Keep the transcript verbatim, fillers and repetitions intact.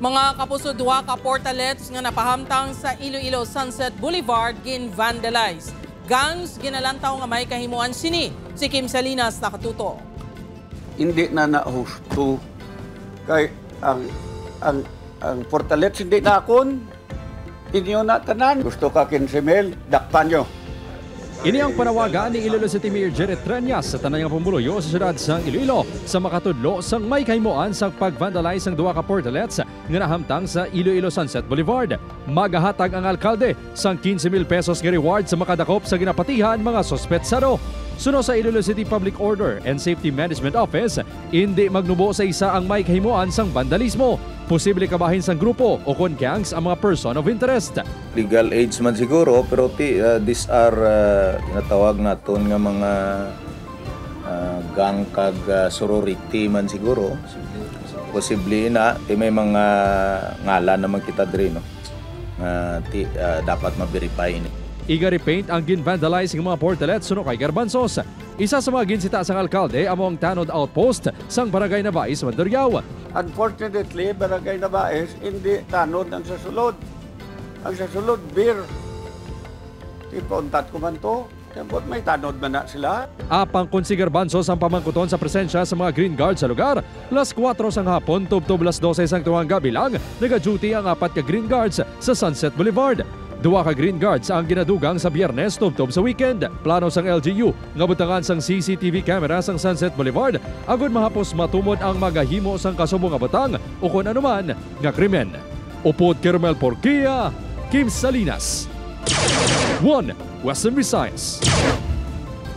Mga kapuso, duha ka portalets nga napahamtang sa Iloilo Sunset Boulevard gin-vandalize. Gangs ginalantaw nga may kahimuan sini. Si Kim Salinas nakatutok. Hindi na na husto kay ang ang ang portalets hindi na akon. Inyo na tanan. Gusto ka quince mil, dakpan nyo. Ini ang panawagan ni Iloilo City Mayor Jerry Treñas sa tanan nga pumuluyo sa siyudad sang Iloilo sa makatudlo sang may kahimuan sang pag-vandalize sang duha ka portalets nga nahamtang sa Iloilo Sunset Boulevard. Magahatag ang alkalde sang quince mil pesos nga reward sa makadakop sa ginapatihan mga suspetsado. Suno sa Iloilo City Public Order and Safety Management Office, indi magnubo sa isa ang may kahimuan sang vandalismo. Posible kabahin sang grupo o kon gangs ang mga person of interest. Legal age man siguro, pero ti, ah, these are ah, ginatawag naton nga mga ah, gang kag ah, sorority man siguro. Posible na ti may mga ngalan naman kita diri, no, nga ti, ah, dapat ma-verify ini. Igari paint ang gin-vandalize nga mga portalets suno kay Garbanzos. Isa sa mga ginsita sang alkalde amo ang tanod outpost sang Barangay Nabais, Mandurriao. Unfortunately, Barangay Nabais, hindi tanod ang sa sulod. Ang sa sulod, beer. Ipauntat ko man to. Kaya may tanod man na sila. Apang kon si Garbanzos ang pamangkuton sa presensya sa mga Green Guard sa lugar, las kuwatro sang hapon tubtob las dose sang tunga nga bilang, nagaduty ang apat ka Green Guards sa Sunset Boulevard. Duha ka Green Guards ang ginadugang sa Biyernes tubtob sa weekend. Plano sang L G U nga butangan sang C C T V camera sang Sunset Boulevard agod mahapos matumod ang magahimo sang kasubong nga butang o kon anuman nga krimen. Upod kay Romel Porquia, Kim Salinas, One Western Visayas.